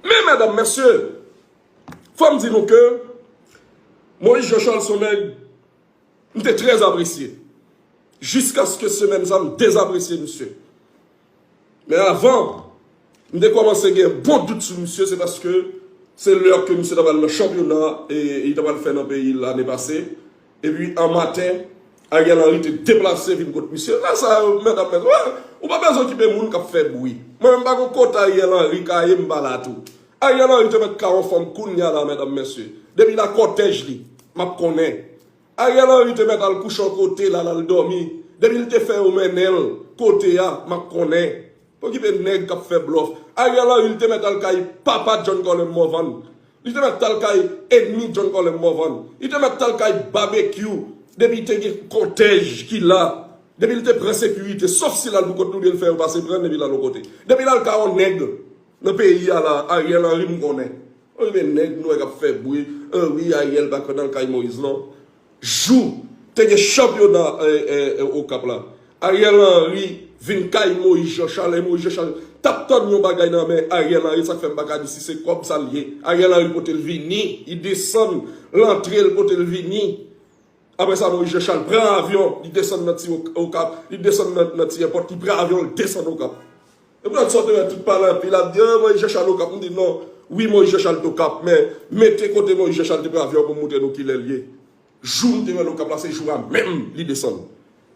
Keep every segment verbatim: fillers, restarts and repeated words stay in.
Men, medam, mesye, fò m di nou ke Moïse Jean Charles se yon nèg m te trè apresye. Jiskaske semèn sa, m dezapresye misye. Men avan, m te kòmanse gen bon dout sou misye, se paske se lè ke misye t ap al nan chanpyona e li t ap al fè nan peyi l ane pase. Epi an maten, Ariel Henry te deplase vin kot misye. Lè sa yo, medam, mesye, ou pa bezwen okipe moun k ap fè bri. Mwen menm pa gon kote Ariel Henry ka ye m pa la tou. Ariel Henry te mèt ka yon fanm kounye a la, medam, mesye. Depi l a kòtèj li, m ap konnen. Ariel Henry te mèt al kouche yon kote la, l al dòmi. Depi l te fè yo mennen l kote a, m ap konnen. Pa okipe nèg k ap fè blòf. Ariel Henry, li te mèt al kay papa John Colem Morvan. Li te mèt al kay ènmi John Colem Morvan. Li te mèt al kay Babekyou. Depi te gen kòtèj ki la. Depi l te pran sekirite. Sof si l al pou kont li, oubyen l fè yo pase pran l epi l al yon kote. Depi l al kay yon nèg nan peyi a la, Ariel Henry m konnen. Okipe nèg nou wè k ap fè bri. An wi, Ariel pa konn al kay Moïse non. Jou te gen chanpyona Okap la, Ariel Henry vin kay Moïse Jean Charles, e Moïse Jean Charles t ap tann yon bagay nan men Ariel Henry, sa k fè m pa ka di si se kòb sa l ye. Ariel Henry pote l vini, li desann l antre, l pote l vini. Apre sa, Moïse Jean Charles pran avyon, li desann nan ti Okap, li desann nan ti èpòt, li pran avyon, li desann Okap. E pou lòt sòt wè tout pale anpil, ap di, oh, Moïse Jean Charles Okap. M di non, wi, Moïse Jean Charles t Okap, men mete kote Moïse Jean Charles te pran avyon pou m montre nou kilè l ye. Jou m te wè l Okap la, se jou a menm li desann.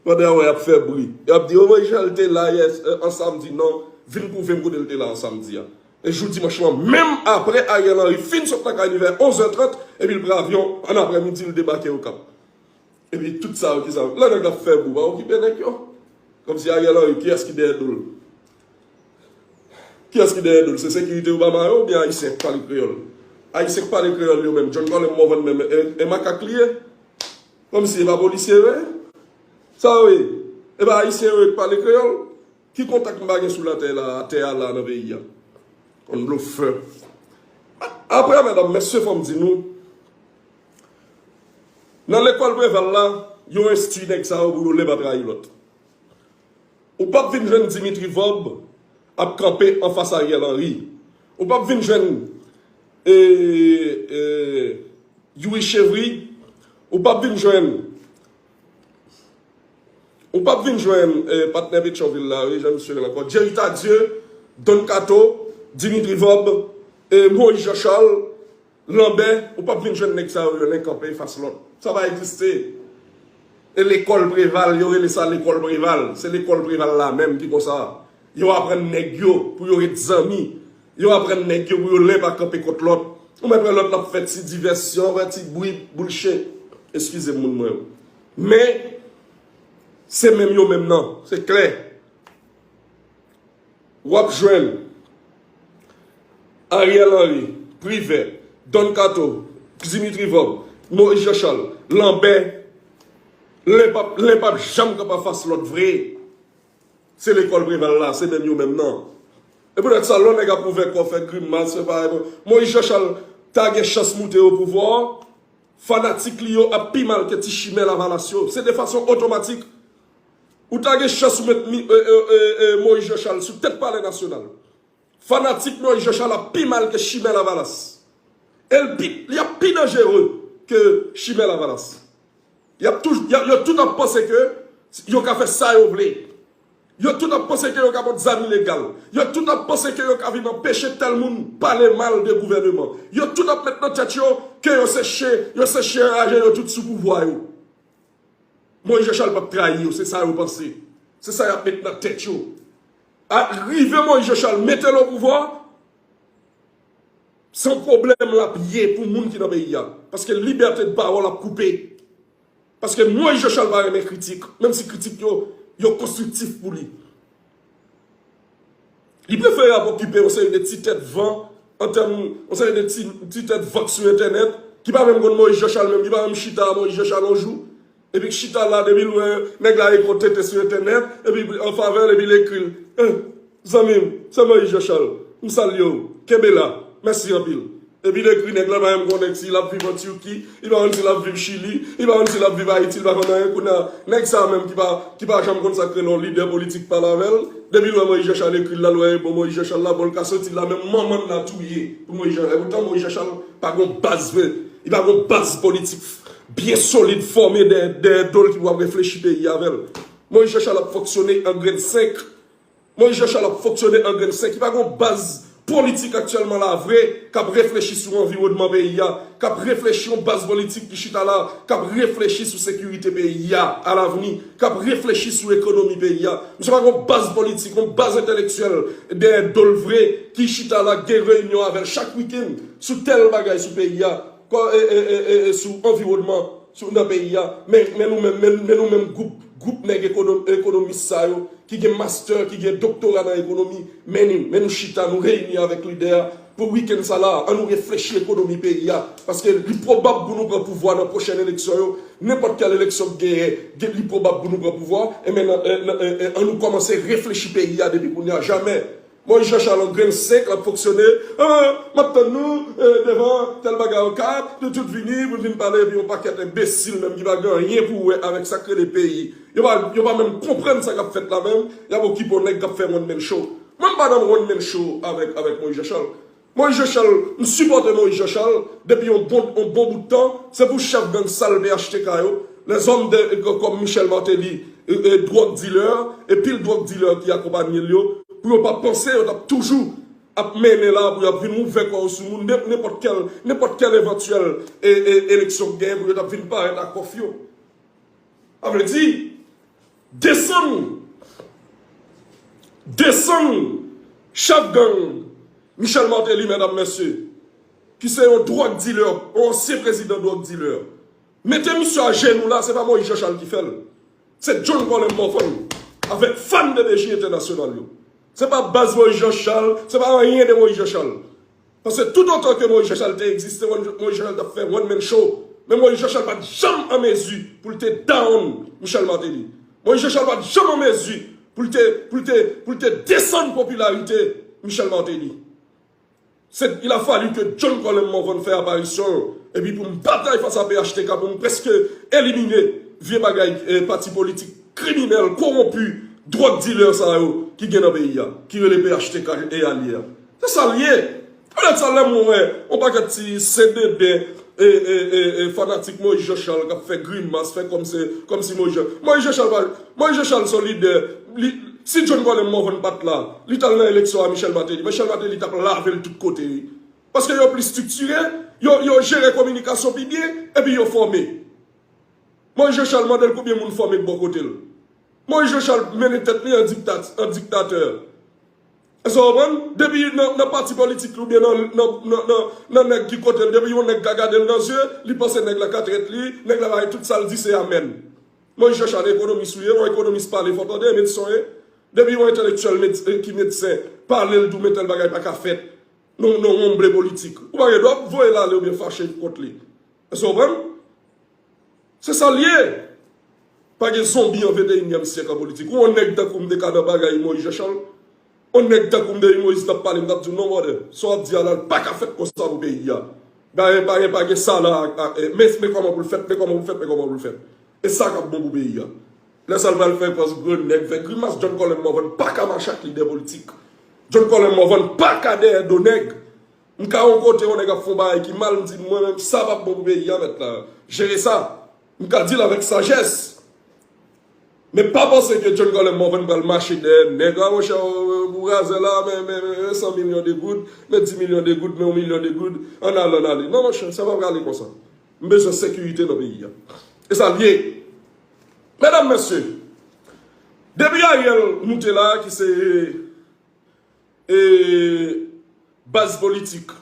Pandan y ap fè bri, y ap di, oh, Moïse Jean Charles te la yè, an samdi, non, vin pwouve m kote l te la an samdi a. E jou dimanch lan, menm apre Ariel Henry fin sot lakay li vè onz è trant, epi l pran avyon, an aprèmidi, l debake Okap. Epi tout sa yo ki sa yo. Lè nèg ap fè bri, pa okipe nèg yo. Kòmsi Ariel Henry, kiyès ki dèyè do l? Kiyès ki dèyè do l? Se sekirite Obama yo oubyen Ayisyen k pale kreyòl? Ayisyen k pale kreyòl yo menm, John Colem Morvan menm, e, e makak li ye? Kòmsi e pa polisye yo ye? Sa yo ye? E pa Ayisyen yo ye k pale kreyòl? Ki kontak m pa gen sou latè la, atè a la nan peyi a? Konn blofè. Apre, medam, mesye, fò m di nou, nan lekòl Preval la, yo enstwi nèg sa yo pou yo len pa trayi lòt. Ou p ap vin jwenn Dimitri Vorbe ap kanpe anfas Ariel Henry. Ou p ap vin jwenn, e, e, Youri Chevry. Ou p ap vin jwenn Ou p ap vin jwenn, e, patnè Petyonvil la, wi, jan misye rele ankò. Jerry Tardieu, Don Kato, Dimitri Vorbe, e, Moïse Jean Charles, Lambert, ou p ap vin jwenn nèg sa yo, yo len kanpe fas lòt. Sa pa egziste. E lekòl Preval, yo rele sa lekòl Preval. Se lekòl Preval la menm ki konsa. Yo aprann nèg yo pou yo ret zanmi. Yo aprann nèg yo pou yo len pa kanpe kont lòt. Ou mèt wè lòt la ap fè ti divèsyon, fè ti bri, boulche. Eskize m, moun mwen yo. Men, se menm yo menm nan. Se klè. W ap jwenn Ariel Henry, Privè, Don Kato, Dimitri Vorbe, Moïse Jean Charles, Lambert, len p ap, len p ap janm kanpe anfas lòt vre. Se lekòl Preval la, se menm yo menm nan. E poutèt sa, lè yon nèg ap ouvè kò, fè grimas, fè bagay, Moïse Jean Charles ta gen chans moute o pouvwa, fanatik li yo ap pi mal ke ti chimè Lavalas yo. Se de fason otomatik. Ou ta gen chans ou met mi, e, e, e, e, Moïse Jean Charles sou tèt Palè Nasyonal. Fanatik Moïse Jean Charles ap pi mal ke chimè Lavalas. E l pi, li ap pi danjere ke chimè Lavalas. Y ap touj-, y ap, yo tout ap panse ke yo ka fè sa yo vle. Yo tout ap panse ke yo ka pot zam ilegal. Yo tout ap panse ke yo ka vin anpeche tèl moun pale mal de gouvèneman. Yo tout ap met nan tèt yo ke yo se chen, yo se chen raje, yo tout sou pouvwa yo. Moïse Jean Charles p ap trayi yo, se sa yo panse. Se sa y ap met nan tèt yo. A, rive Moïse Jean Charles mete l o pouvwa, se yon pwoblèm l ap ye pou moun ki nan peyi a. Paske libète de pawòl ap koupe. Paske Moïse Jean Charles pa renmen kritik, menm si kritik yo, yo konstriktif pou li. Li prefere ap okipe yon seri de ti tèt van, an tèm, yon seri de ti, ti tèt vant sou entènèt, ki pa menm konn Moïse Jean Charles menm, ki pa menm chita a Moïse Jean Charles yon jou, epi k chita la, depi l wè nèg la rekote tete sou entènèt, epi an favè l, epi l ekri l. Eh, zanmi m, se Moïse Jean Charles, m salye w, kenbe la, mèsi anpil. Epi l ekri nèg la, pa menm konnen si l ap viv an Tiki, li pa konn si l ap viv Chili, li pa konn si l ap viv Ayiti, li pa konn anyen. Kounye a, nèg sa a menm ki pa, ki pa janm konn sa k rele yon lidè politik pale avè l, Depi lè Moïse Jean Charles ekri l la, lè bon Moïse Jean Charles la, bon l ka soti la, men manman l la touye pou Moïse Jean Charles. Epoutan Moïse Jean Charles pa gon baz vre, li pa gon baz politik byen solid fòme dèyè dèyè do l ki pou ap reflechi peyi avè l. Moïse Jean Charles ap fonksyone an grenn senk. Moïse Jean Charles ap fonksyone an grenn senk. Li pa gon baz politik aktyèlman la vre k ap reflechi sou anviwònman peyi a, k ap reflechi yon baz politik ki chita la, k ap reflechi sou sekirite peyi a alavni, k ap reflechi sou ekonomi peyi a. Misye pa gon baz politik, yon baz entèlektyèl dèyè do l vre ki chita la, gen reyinyon avè l chak wikenn sou tèl bagay sou peyi a, sou anviwònman, sou nan peyi a. Men, men nou menm, men, men nou menm gwoup, gwoup nèg ekono- ekonomis sa yo, ki gen mastè, ki gen doktora nan ekonomi, men nou, men nou chita, nou reyini avèk lidè a pou wikenn sa la, an nou reflechi ekonomi peyi a, paske li pwobab pou nou pran pouvwa nan pwochèn eleksyon yo, nenpòt kèl eleksyon k genyen, gen- li pwobab pou nou pran pouvwa, enben nan- e- nan- e- e- an nou kòmanse reflechi peyi a depi kounye a, jamè. Moïse Jean Charles an grenn senk l ap fonksyone, ah, m ap tann nou eh, devan tèl bagay okap, nou tout vini pou n vin pale epi yon pakèt enbesil menm ki pa gen anyen pou wè avèk sa k rele peyi. Yo pa, yo pa menm konprann sa k ap fèt la menm, y ap okipe yon nèg k ap fè one man show. Mwen m pa nan one man show avèk, avèk Moïse Jean Charles. Moïse Jean Charles, m sipòte Moïse Jean Charles depi yon bon, yon bon bout tan, se pou chèf gang sal P H T K yo, lèzòm de, kòm Michel Martelly, e, e, dwòg dilè, e pil dwòg dilè ki akonpanye l yo, pou yo pa panse yo t ap toujou ap mennen la pou y ap vin ouvè kò yo sou moun, nenpòt kèl, nenpòt kèl evantyèl e, e, eleksyon k genyen pou yo t ap vin parèt ak kòf yo. Sa vle di, desann, desann chèf gang Michel Martelly, medam, mesye, ki se yon dwòg dilè, yon ansyen prezidan dwòg dilè. Mete misye ajenou la, se pa Moïse Jean Charles ki fè l. Se John Colem Morvan avèk fan de beji entènasyonal yo. Se pa baz Moïse Jean Charles, se pa anyen de Moïse Jean Charles. Paske toutotan ke Moïse Jean Charles te egziste, Moïse Jean Charles t ap fè one man show. Men Moïse Jean Charles pa t janm an mezi pou l te down Michel Martelly. Moïse Jean Charles pa t janm an mezi pou l te, pou l te, pou l te desann popilarite Michel Martelly. Se, il a fallu que John Colem Morvan fè aparisyon l, epi pou m batay fas a P H T K pou m prèske elimine vye bagay eh, pati politik kriminèl, kowonpi, dwòg dilè sa yo ki gen nan peyi a, ki rele P H T K e alye a. Se sa l ye. Poutèt sa lè mwen wè yon pakèt ti sendenden e, e, e, e fanatik Moïse Jean Charles k ap fè grimas, fè kòm se, kòm si Moïse Jean, Moïse Jean Charles pa, Moïse Jean Charles se yon lidè, li, si John Colem Morvan pa t la, li t al nan eleksyon a Michel Martelly. Michel Martelly t ap lave l tout kote, wi. Paske yo pli estriktire, yo, yo jere kominikasyon pi byen, epi yo fòme. Moïse Jean Charles mande l konbyen moun fòme k bò kote l. Moïse Jean Charles mennen tèt li an diktat, an diktatè. Èske w konprann? Depi nan, nan pati politik li oubyen nan, nan, nan, nan, nan nèg ki kote l, depi yon nèg ka gade l nan zye, li panse nèg la ka trèt li, nèg la bay tout sa l di se amèn. Moïse Jean Charles ekonomis ou ye, yon ekonomis pale fò tande, medsen w ye. Depi yon entèlektyèl med, eh, ki medsen, pale l di w men tèl bagay pa ka fèt. Non, non, yon ombre politik. Ou pa gen dwa voye l ale oubyen fache kont li. Èske w konprann? Se sa l ye. Pa gen zonbi an venteyinyèm syèk an politik. Ou yon nèg tankou m te ka nan bagay Moïse Jean Charles. Yon nèg tankou m depi Moïse t ap pale, m t ap di w non brother. Sa w ap di a la, l pa ka fèt konsa pou peyi a. Pa gen, pa gen, pa gen sa la. Men, men kòman pou l fèt, men kòman pou l fèt, men kòman pou l fèt. E sa k ap bon pou peyi a. Lè sa l pral fè pòz grenn nèg, fè grimas, John Colem Morvan pa ka mache ak lidè politik. John Colem Morvan pa ka dèyè do nèg. M ka yon kote yon nèg ap fè yon bagay ki mal, m di mwen menm sa p ap bon pou peyi a mèt la. Jere sa. M ka di l avèk sajès. Men pa panse ke John Colem Morvan pral mache dèyè nèg la monchè, ou razè la, men, men, men, men san milyon de goud, men dis milyon de goud, men yon milyon de goud, ann ale, ann ale. Non monchè, sa p ap prale konsa. M bezwen sekirite nan peyi a. E sa l ye. Medam, mesye, depi Ariel moute la, ki se e, baz politik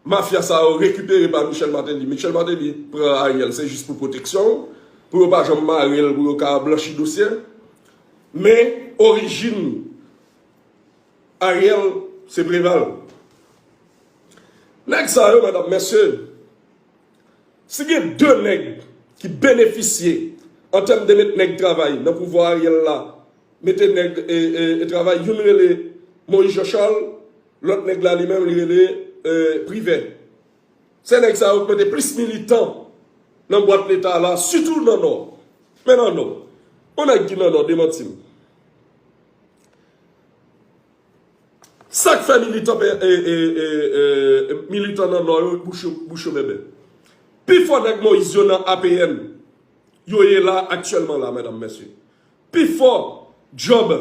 mafya sa yo rekipere pa Michel Martelly. Michel Martelly pran Ariel, se jis pou pwoteksyon, pou yo pa janm mare l, pou yo ka blanchi dosye. Men, orijin Ariel, se Preval. Nèg sa yo, medam, mesye, si gen de nèg ki benefisye an tèm de met nèg travay nan pouvwa Ariel la, mete nèg e, e, e travay, youn rele Moïse Jean Charles, lòt nèg la li menm li rele e, Privè. Se nèg sa yo k mete plis militan nan bwat leta la, sitou nan Nò. Men nan Nò, yon nèg ki nan Nò, demanti m. Sa k fè militan, pe- e, e, e, e, militan nan Nò yo bouch yo, bouch yo bèbè. Pifò nèg Moyiz yo nan A P N. Yo ye la aktyèlman la, medam, mesye. Pifò djòb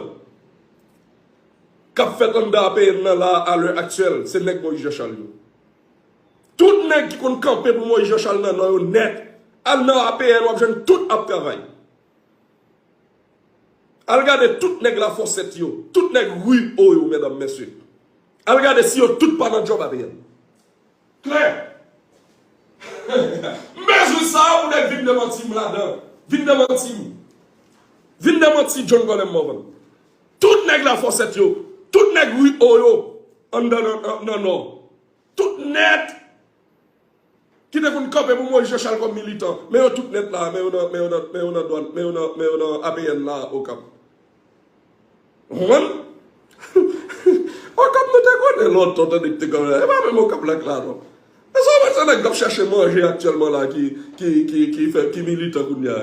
k ap fèt anndan A P N nan la, alè aktyèl, se nèg Moyiz Jan Chal yo. Tout nèg ki konn kanpe pou Moyiz Jan Chal nan Nò yo nèt, al nan A P N, w ap jwenn tout ap travay. Al gade tout nèg Lafòsèt yo, tout nèg Ri O yo, medam, mesye. Al gade si yo tout pa nan djòb A P N. Klè. M bezwen sa pou nèg vin demanti m ladan. Vin demanti m. Vin demanti John Colem Morvan. Tout nèg Lafòsèt yo, tout nèg Ri O yo, anndan nan, nan, nan Nò. Tout nèt ki te konn kanpe pou Moyiz Jan Chal kòm militan. Men yo tout nèt la, men yo nan, men yo nan, men yo nan dwàn, men yo nan, men yo nan A P N la, Okap. Ou konprann? Okap nou te konnen lontan, tande ki te kanpe la. E pa menm Okap la k la, non. E sa w wè se nèg k ap chache manje aktyèlman la ki, ki, ki, ki fè, ki militan kounye a.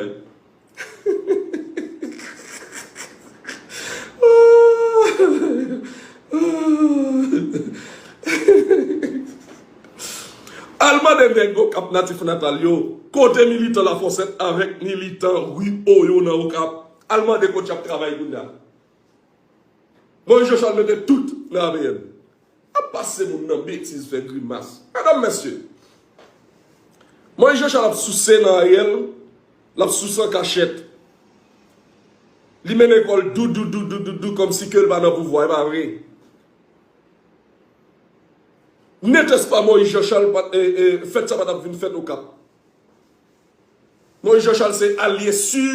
Al mande nèg Okap natif natal yo, kote militan Lafòsèt avèk militan Ri O yo nan Okap. Al mande kote y ap travay kounye a. Moyiz Jan Chal mete tout nan A P N. Ap pase moun nan betiz, fè grimas. Medam, mesye, Moyiz Jan Chal ap souse nan Ariel, l ap souse an kachèt. Li mennen kò l dou, dou, dou, dou, dou, dou, kòmsi ke l pa nan pouvwa, e pa vre. Netespa Moyiz Jan Chal, pa- e, e, fèt sa pa t ap vin fèt Okap. Moyiz Jan Chal se alye si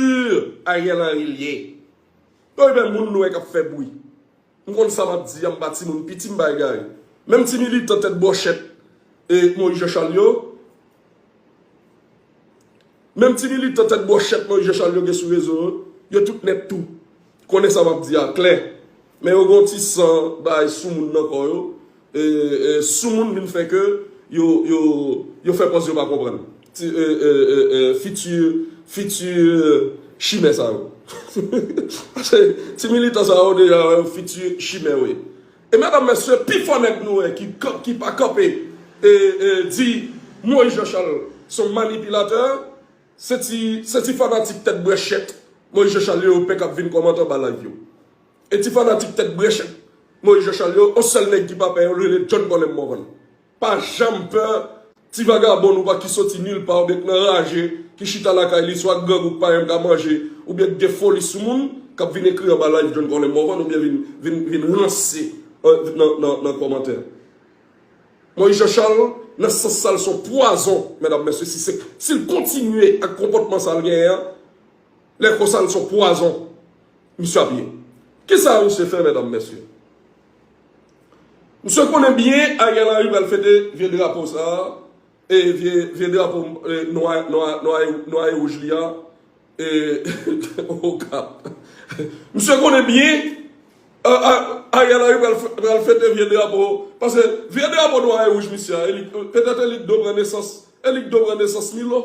Ariel Henry l ye. Yo, ebyen, moun nou wè k ap fè bri. M konn sa m ap di a, m pa timoun piti, m pa egare. Menm ti militan tèt bwòchèt e Moyiz Jan Chal yo, menm ti militan tèt bwòchèt Moyiz Jan Chal yo gen sou rezo yo, yo tout nèt tou. Konnen sa m ap di a klè. Men yo gen yon ti san bay soumoun nan kò yo. E, e, soumoun vin fè ke yo, yo, yo fè pòz yo pa konprann. Ti, e, e, e, e, fiti, fiti chimè sa yo. Paske ti militan sa yo deja, fiti chimè yo ye. E medam, mesye, pifò nèg nou wè ki, ki pa kanpe e, e, di Moyiz Jan Chal se yon manipilatè, se ti, se ti fanatik tèt bwèchèt Moyiz Jan Chal yo, yo pè k ap vin kòmante anba live yo. E ti fanatik tèt bwèchèt Moyiz Jan Chal yo, yon sèl nèg ki pa pè yo, li rele John Colem Morvan. Pa janm pè ti vagabon ou pa ki soti nil pa oubyen k nan raje, ki chita lakay li, swa grangou k pa menm ka manje, oubyen k gen foli sou moun, k ap vin ekri anba live John Colem Morvan, oubyen vin, vin, vin ranse, euh, nan, nan, nan kòmantè. Moyiz Jan Chal, nan sans sa l se yon pwazon, medam, mesye, si se, si l kontinye ak konpòtman sa l genyen an, lè konsa l se yon pwazon misye ap ye. Kisa misye fè, medam, mesye? Misye konnen byen Ariel Henry pral fete vye drapo sa a, e vye, vye drapo e, nwa, nwa, nwa, nwa e wouj li a, e Okap. Misye konnen byen a, a, Ariel Henry pral, pral fete vye drapo, paske vye drapo nwa e wouj misye a, e li, petèt e li k dwe pran nesans, e li k dwe pran nesans Milo.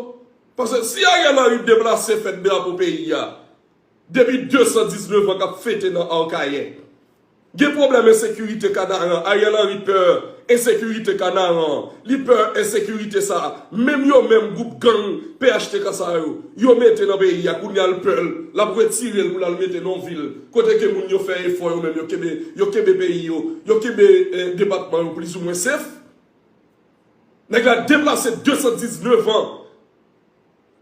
Paske si Ariel Henry deplase fèt drapo peyi a, depi de san diznèf an k ap fete nan Akayè. Gen pwoblèm ensekirite Kanaran, Ariel Henry pè ensekirite Kanaran, li pè ensekirite sa. Menm yo menm gwoup gang P H T K sa yo, yo mete nan peyi a, kounye a l pè l, l ap retire l pou l al mete nan yon vil kote ke moun yo fè efò yo menm, yo kenbe, yo kenbe peyi yo, yo kenbe, eh, depatman yo plizoumwen sef. Nèg la deplase de san diznèf an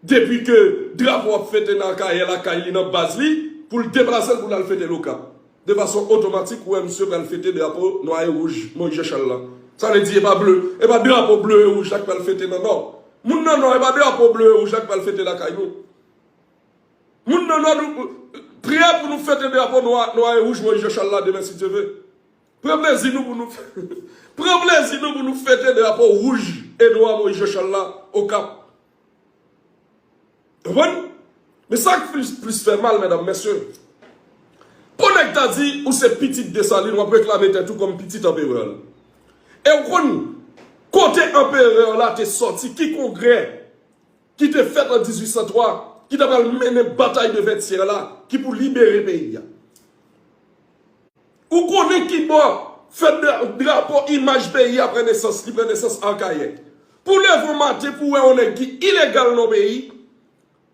depi ke drapo ap fete nan Akayè lakay li, nan baz li, pou l deplase l pou l al fete l Okap. De fason otomatik, ou wè misye pral fete drapo nwa e wouj Moyiz Jan Chal la. Sa vle di, e pa ble, e pa drapo ble e wouj la k pral fete nan Nò. Moun nan Nò, e pa drapo ble e wouj la k pral fete lakay nou. Moun nan Nò, nou prè pou nou fete drapo nwa, nwa e wouj Moyiz Jan Chal la demen, si Dye vle. Pran plezi nou pou nou, pran plezi nou pou nou fete drapo wouj e nwa Moyiz Jan Chal la Okap. Konprann? Men sa k plis, plis fè mal, medam, mesye, pou nèg ta di ou se pitit Desalin, w ap reklame tèt ou kòm pitit anperè l. E w konn kote anperè la te sòti, ki kongrè ki te fèt an dizuit san twa, ki ta pral mennen batay de Vètyè la, ki pou libere peyi a. Ou konnen kibò Fèt dra- drapo, imaj peyi a pran nesans, li pran nesans Akayè. Pou leve yon maten pou wè yon nèg ki ilegal nan peyi,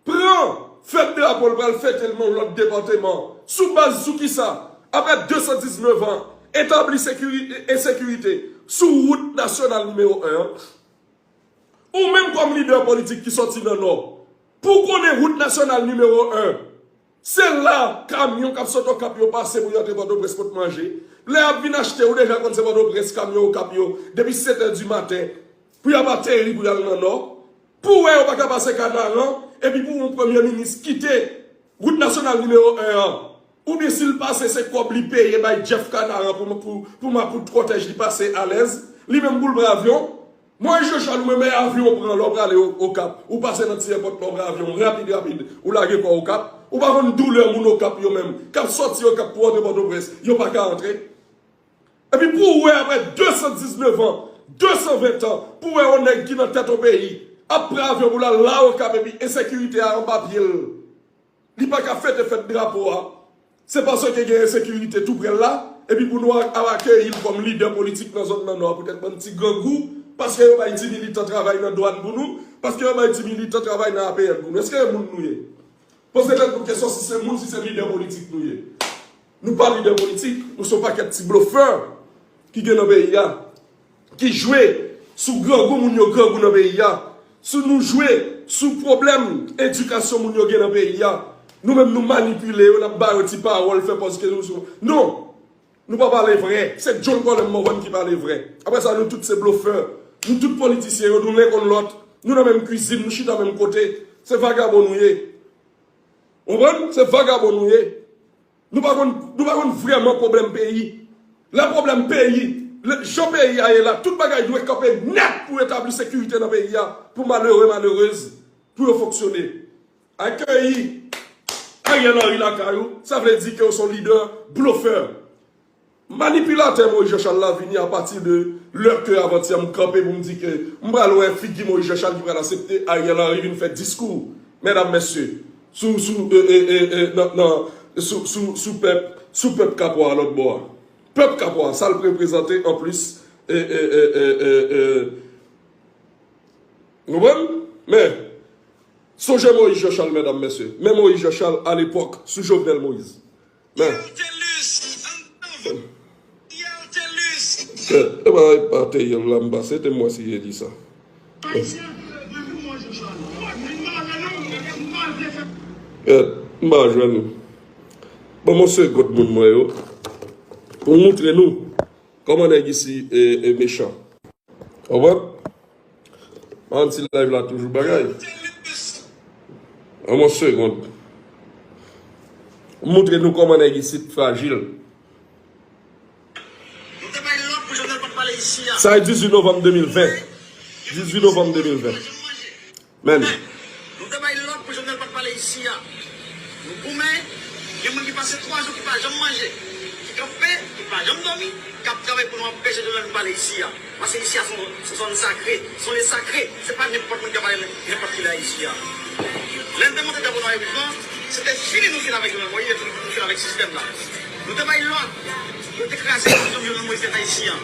pran fèt drapo l pral fete l nan lòt depatman. Sou baz sou kisa? Apre de san diznèf an, etabli sekiri- ensekirite sou wout nasyonal nimewo en an. Ou menm kòm lidè politik ki sòti nan Nò, pou w konnen wout nasyonal nimewo en, se la kamyon k ap sot Okap yo pase pou yo antre Pòtoprens pot manje. Lè y ap vin achte, ou deja konn se Pòtoprens kamyon Okap yo, depi sèt è di maten, pou y ap ateri pou y al nan Nò. Pou w wè yo pa ka pase Kanaran, epi pou yon premye minis kite wout nasyonal nimewo en an, oubyen si l pase se kòb li peye bay Jeff Kanaran pou, pou, pou makout kòtèj li pase alèz, li menm pou l pran avyon. Moyiz Jechal, ou menm e avyon w pran lè w prale O- Okap, ou pase nan ti èpòt la w pran avyon rapid rapid, ou lage kò w Okap. Ou pa konn doulè moun Okap yo menm, k ap sòti Okap pou antre Pòtoprens, yo pa ka antre. Epi pou w wè apre de san diznèf an, de san ven an, pou w wè yon nèg ki nan tèt yon peyi ap pran avyon pou l al la Okap epi ensekirite a anba pye l. Li pa ka fete fèt drapo a. Se paske gen ensekirite tou prè l la, epi pou nou a- akeyi l kòm lidè politik nan zòn nan Nò a poutèt bann ti grangou, paske yo bay ti militan travay nan dwàn pou nou, paske yo bay ti militan travay nan A P N pou nou. Èske e moun nou ye? Poze tèt nou kesyon si se moun, si se lidè politik nou ye. Nou pa lidè politik, nou se yon pakèt ti blofè ki gen nan peyi a, ki jwe sou grangou moun yo grangou nan peyi a, sou nou jwe sou pwoblèm edikasyon moun yo gen nan peyi a. Nou menm nou manipile yo, n ap ba yo ti pawòl, fè pòz ke nou sou. Non! Nou pa pale vrè. Se John Colem Morvan ki pale vrè. Apre sa, nou tout se blofè. Nou tout politisyen yo, nou len konn lòt. Nou nan menm kwizin, nou chita menm kote. Se vagabon nou ye. Ou konprann? Se vagabon nou ye. Nou pa konn, nou pa konn vrèman pwoblèm peyi. Lè pwoblèm peyi, lè, jan peyi a ye la, tout bagay dwe kanpe nèt pou etabli sekirite nan peyi a, pou malere, malerez, pou yo fonksyone. Akeyi Ariel Henry lakay ou, sa vle di ke w se yon lidè blofè. Manipilatè Moïse Jean Charles la vini apati de lè ke avantyè m kanpe pou m di ke m pral wè figi Moïse Jean Charles ki pral aksepte Ariel Henry vin fè diskou, medam, mesye, sou, sou, e, e, e, e, nan, nan, sou, sou, sou pèp, sou pèp Kapwa a lòt bò a. Pèp Kapwa a, sa l reprezante anplis, e, e, e, e, e, e, Ou konprann? Men, sonje Moïse Jean Charles, medam, mesye. Men Moïse Jean Charles alepòk, sou Jovenel Moïse. Men. Kèt, e pa, e pa Theriel la m pase, te m wè si e li sa. Kèt, m pa jwenn. Ban m yon segond moun mwen yo. Pou m moutre nou kòman nèg isi e, e mechan. Konprann? Ann ti live la toujou bagay. An yon segond. M moutre nou kòman nèg isit frajil. Sa e dizuit novanm de mil ven. Dizuit novanm de mil ven. Men. Nou te bay lòd pou Jovenel pa t pale isi a. Nou goumen, gen moun ki pase twa jou ki pa janm manje, ki kanpe, ki pa janm dòmi, k ap travay pou nou anpeche Jovenel vin pale isi a. Paske isi a se yon, se yon zòn sakre, se yon lye sakre. Se pa nenpòt moun ki ka pale nenpòt kilè isi a. Lè n te monte drapo nwa e wouj lan, se te fini nou fin avèk Jovenel Moïse, nou fin avèk sistèm la. Nou te bay lòd pou yo te kraze podyòm Jovenel Moïse te fè isi a.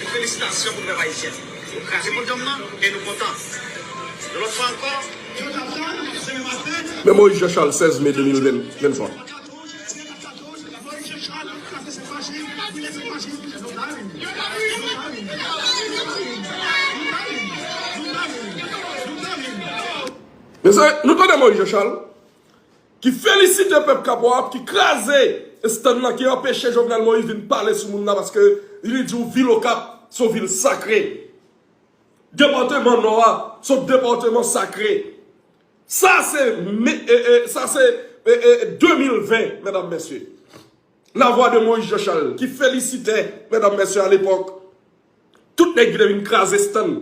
Felisitasyon pou nou pèp ayisyen. Yo kraze podyòm nan e nou kontan. Yon lòt fwa ankò, Men Moïse Jean Charles, sèz me de mil venntwa. Mezanmi, nou tande Moïse Jean Charles ki felisite pèp Kapwa a, ki kraze estann nan, ki anpeche Jovenel Moïse vin pale sou moun nan, paske li di w vil Okap se yon vil sakre. Depatman Nò a se yon depatman sakre. Sa se me, e, e, sa se, e, e, de mil ven, medam, mesye. Lavwa de Moïse Jean Charles ki felisite, medam, mesye, alepòk, tout nèg ki te vin kraze estann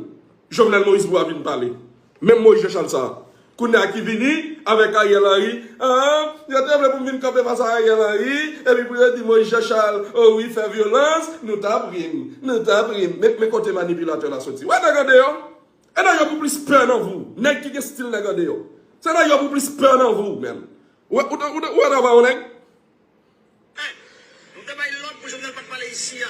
Jovenel Moïse pou yo vin pale. Menm Moïse Jean Charles sa a. Kounye a ki vini avèk Ariel Henry, ah, yo te vle pou m vin kanpe fas a Ariel Henry, epi pou yo di Moïse Jean Charles, o wi, fè vyolans, nou t ap ri n, nou t ap ri n. Men, men kote manipilatè la soti. Wè nèg andeyò. E nèg yo pou plis pè nan vou. Nèg ki gen stil nèg andeyò. Se nèg yo pou plis pè nan vou, menm. Ou, ou, ou, ou wè travay yon nèg? Nou te bay lòd pou Jovenel pa t pale isi a.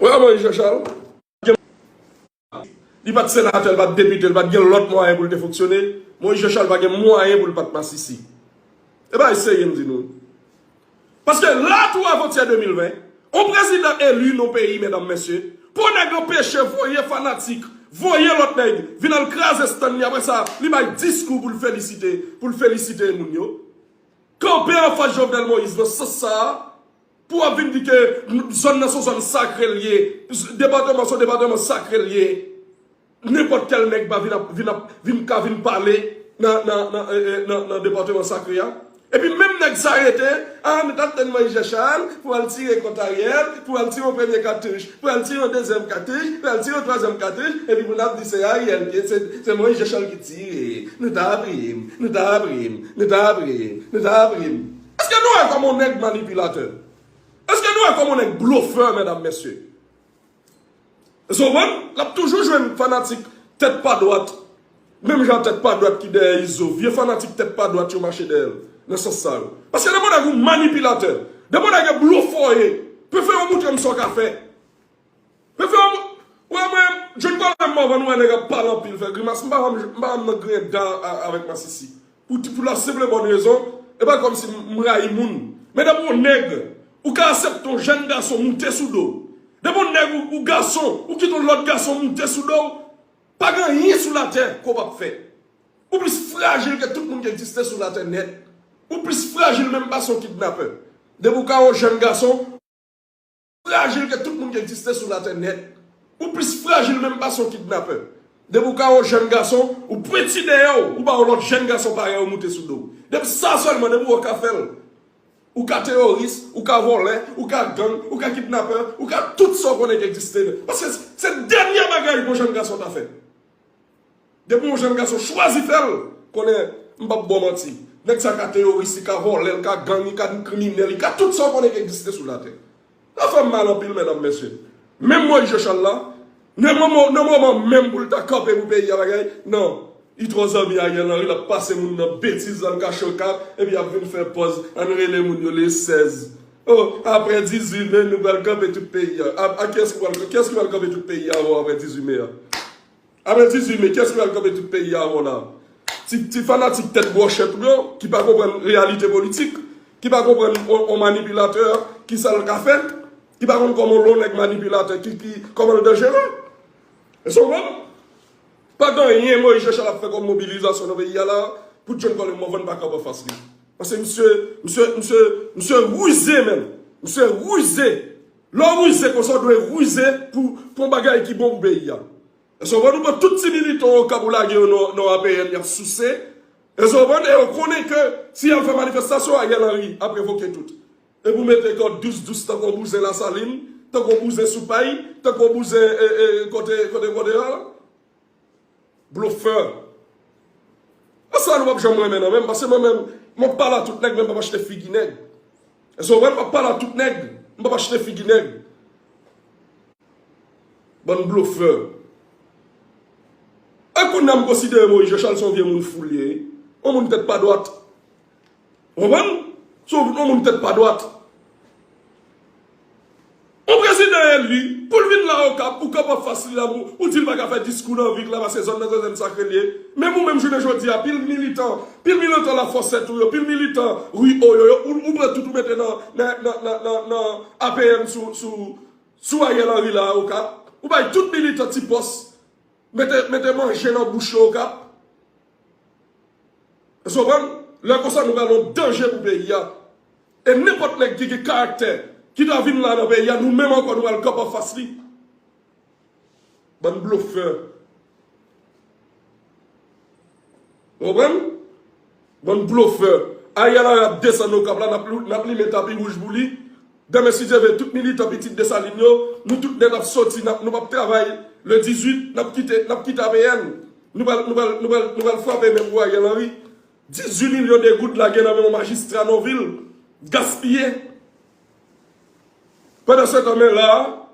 Wè, Moïse Jean Charles. Li pa t senatè, li pa t depite, li pa t gen lòt mwayen pou l te fonksyone. Moïse Jean Charles pa gen mwayen pou l pa t masisi. E bagay serye m di nou. Paske la tou avantyè de mil ven, on prezidan eli nan peyi, medam, mesye, pou nèg anpeche voye fanatik, voye lòt nèg, vin al kraze stand li, apre sa, li bay diskou pou l felisite, pou l felisite moun yo. Kanpe anfas Jovenel Moïse nan sans sa a, pou w ap vin di ke zòn nan se yon zòn sakre l ye, depatman se yon depatman sakre l ye. Nenpòt kèl nèg pa vin ap, vin ap, vin ka vin pale nan, nan, nan, eh, eh, nan, nan depatman sakre a. Epi menm nèg sa rete, a, nou t ap tann Moïse Jean Charles pou al tire kont Ariel, pou al tire yon premye katouch, pou al tire yon dezyèm katouch, pou al tire yon twazyèm katouch, epi pou n ap di se Ariel ki, se, se Moïse Jean Charles ki tire. Nou ta ri m, nou ta ri m, nou ta ri m, nou ta ri m. Èske nou wè kòman yon nèg manipilatè? Èske nou wè kòman yon nèg blofè, medam, mesye? Èske w konprann? L ap toujou jwenn fanatik tèt pa dwat. Menm jan tèt pa dwat ki dèyè Izo. Vye fanatik tèt pa dwat yo mache dèyè l. Nan sans sa yo. Paske depi w nèg ou manipilatè. Depi w nèg e blofè w ye. Prefere w montre m sa w ka fè. Prefere w. Wè mwen, John Colin Morvan, wè nèg ap pale anpil, fè grimas. M pa janm, m pa janm nan griyen dan a-, avèk masisi. Pou, pou la senp e bòn rezon, e pa kòmsi m, m rayi moun. Men depi w nèg, ou ka aksepte yon jèn gason moute sou do w. Depi w nèg, ou, ou gason, ou kite yon lòt gason moute sou do w, pa gen anyen sou latè ke w p ap fè. Ou plis frajil ke tout moun ki egziste sou latè nèt. Ou plis frajil menm pase yon kidnapè. Depi w ka yon jèn gason, frajil ke tout moun ki egziste sou latè nèt. Ou plis frajil menm pase yon kidnapè. Depi w ka yon jèn gason, ou pwenti dèyè w, ou ba yon lòt jèn gason parèy ou moute sou do w. Depi sa sèlman, depi w ka fè l, ou ka teyoris, ou ka vòlè, ou ka gang, ou ka kidnapè, ou ka tout sa w konnen ki egziste. Paske se dènye bagay yon jèn gason ta fè. Depi yon jèn gason chwazi fè l, konnen m p ap ba w manti. Nèg sa ka teyoris, li ka vòlè, li ka gang, li ka kriminèl, li ka tout sa w konnen ki egziste sou latè. Sa fè m mal anpil, medam, mesye. Menm Moïse Jean Charles la, nan moman, nan moman menm pou l ta kanpe pou peyi a bagay, non. Li twò zanmi Ariel Henry, l ap pase moun nan betiz, l al kache Okap, epi ap vin fè pòz, ann rele moun yo le sèz. Oh, aprè dizuit me, nou pral kanpe tout peyi a. A, a kiyès ki pral, kiyès ki pral kanpe tout peyi a avè w aprè dizuit me a? Apre dizuit me, kiyès ki pral kanpe tout peyi a avè w la? Ti, ti fanatik tèt bwòchèt ou yo, ki pa konprann reyalite politik, ki pa konprann on, on manipilatè, kisa l ka fè, ki pa konn kòman yon nèg manipilatè, ki, ki, kòman l danjere. Èske w konprann? Pa gen anyen Moïse Jean Charles ap fè kòm mobilizasyon nan peyi a la, pou John Colin Morvan pa kanpe anfas li. Paske misye, misye, misye, misye rize menm. Misye rize. Lè w rize konsa, w dwe rize pou, pou yon bagay ki bon pou peyi a. Èske w konprann? Ou pran tout ti militan Okap ou lage yo nan, nan A P N, y ap souse. Èske w konprann? E yo konnen ke si y al fè manifestasyon, Ariel Henry ap revoke tout. Epi w mete kò dous dous tankou yon bouzen Lasalin, tankou yon bouzen Soupay, tankou yon bouzen, e, e, kote, kote, kote a la? Blofè. Sa nou p ap janm renmen nan menm, paske mwen menm, m ap pale a tout nèg, men m p ap achte figi nèg. Èske w konprann? M ap pale a tout nèg, m p ap achte figi nèg. Bann blofè. E kounye a m konsidere Moïse Jean Charles se yon vye moun fou l ye. Yon moun tèt pa dwat. Ou konprann? Se yon moun tèt pa dwat. Yon prezidan eli, pou l vin la Okap, ou kanpe anfas li la, ou, ou di l pa ka fè diskou nan vil la, paske zòn nan se zòn sakre l ye. Menm ou menm jounen jodi a, pil militan, pil militan Lafòsèt ou yo, pil militan Ri O yo, yo, ou, ou pran tout ou mete nan, nan, nan, nan, nan, nan A P N sou, sou, sou Ariel Henry la Okap. Ou bay tout militan ti pòs, mete, mete manje nan bouch yo Okap. Èske w konprann? Lè konsa nou pral yon danje pou peyi a. E nenpòt nèg ki gen karaktè, ki ta vin la nan peyi a, nou menm ankò nou pral kanpe anfas li. Bann blofè. Ou konprann? Bann blofè. Ariel Henry ap desann Okap la, n ap, n ap limen tapi wouj pou li. Demen, si Dye vle, tout militan Pitit Desalin yo, nou tout nèt ap soti, n ap, nou p ap travay le dizuit, n ap kite, n ap kite A P N. Nou pral, nou pral, nou pral, nou pral frape men pou Ariel Henry. Dizuit milyon de goud lage nan men yon majistra nan vil, gaspiye. Pandan se tan, men la,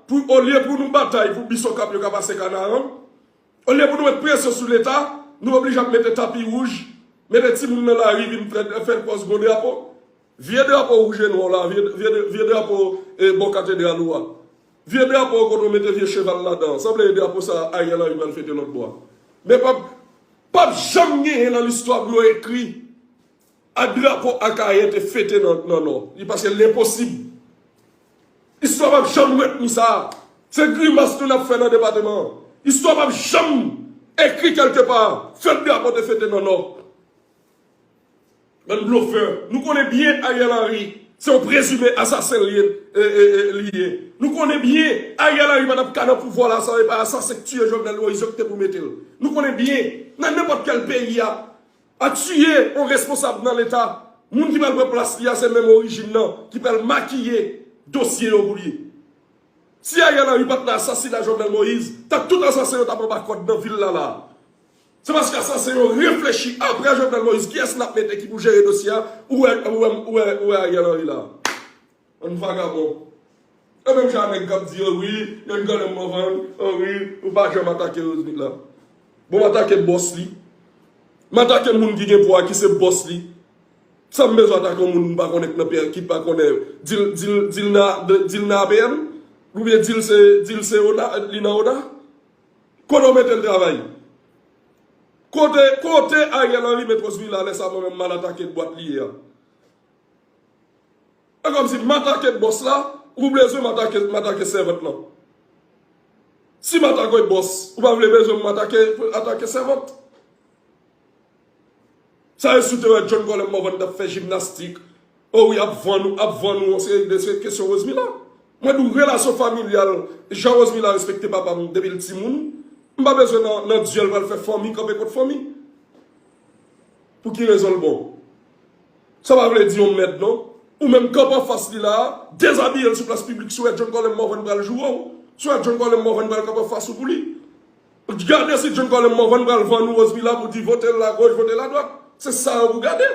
pou, olye pou nou batay pou bis Okap yo ka pase Kanaran, olye pou nou met presyon sou Leta, nou oblije ap mete tapi wouj, mete timoun nan lari vin fè, fè pòz gon drapo. Vye drapo wouj e nwa w la, vye, vye, vye drapo e bò katedral ou a. Vye drapo kote w mete vye cheval ladan. Sanble e drapo sa a Ariel Henry pral fete lòt bò a. Men p ap, p ap janm genyen nan listwa pou yo ekri a drapo Akayè te fete nan, nan Nò. Li paske l enposib. Istwa p ap janm retni sa. Se grimas nou n ap fè nan depatman an. Istwa p ap janm ekri kèlkepa fèt drapo te fete nan Nò. Bann blofè. Nou konnen byen Ariel Henry se yon prezime asasen li ye, e, e, e, li ye. Nou konnen byen Ariel Henry pa t ap ka nan pouvwa la san e pa asasen k tiye Jovenel Moïse yo ki te pou mete l. Nou konnen byen, nan nenpòt kèl peyi a, a tiye yon responsab nan Leta, moun ki pral pran plas li a se menm orijin nan, ki pral makiye dosye yo pou li. Si Ariel Henry pa t nan asasina Jovenel Moïse, t ap tout asasen yo t ap anba kòd nan vil la la. Se paske asasen yo reflechi apre Jovenel Moïse, kiyès n ap mete ki pou jere dosye a, ou wè, ou wè, ou wè, ou wè Ariel Henry la. Bann vagabon. E menm jan nèg k ap di, o wi, John Colem Morvan, o wi, ou pa janm atake Rosemary la. Bon, m atake bòs li. M atake moun ki gen pouvwa, ki se bòs li. Sa m bezwen atake yon moun m pa konnen k nan P L, ki pa konnen di l, di l, di l nan, di l nan A P N? Oubyen di l se, di l se Ona, li nan Ona? Kote w mete l travay? Kote, kote Ariel Henry met Rosemary la lè sa mwen menm m al atake bwat li ye a? E kòmsi m atake bòs la, ou bezwen m atake, m atake sèvant lan. Si m atake bòs, ou pa vle bezwen m atake, atake sèvant. Sa e si w te wè John Colem Morvan t ap fè jimnastik. O wi, ap vann ou, ap vann ou, yon seri de se kesyon Rosemary la. Mwen di w, relasyon familyal, jan Rosemary la respekte papa m depi l timoun, m pa bezwen nan, nan dyèl pral fè fanmi kanpe kont fanmi. Pou ki rezon l bon? Sa pa vle di yon mèd, non. Ou menm kanpe anfas li la, dezabiye l sou plas piblik, si w wè John Colem Morvan pral joure w, si w wè John Colem Morvan pral kanpe anfas ou pou li. Gade si John Colem Morvan pral vann ou Rosemary la pou di vote l agoch, vote l adwat. Se sa yo pou gade.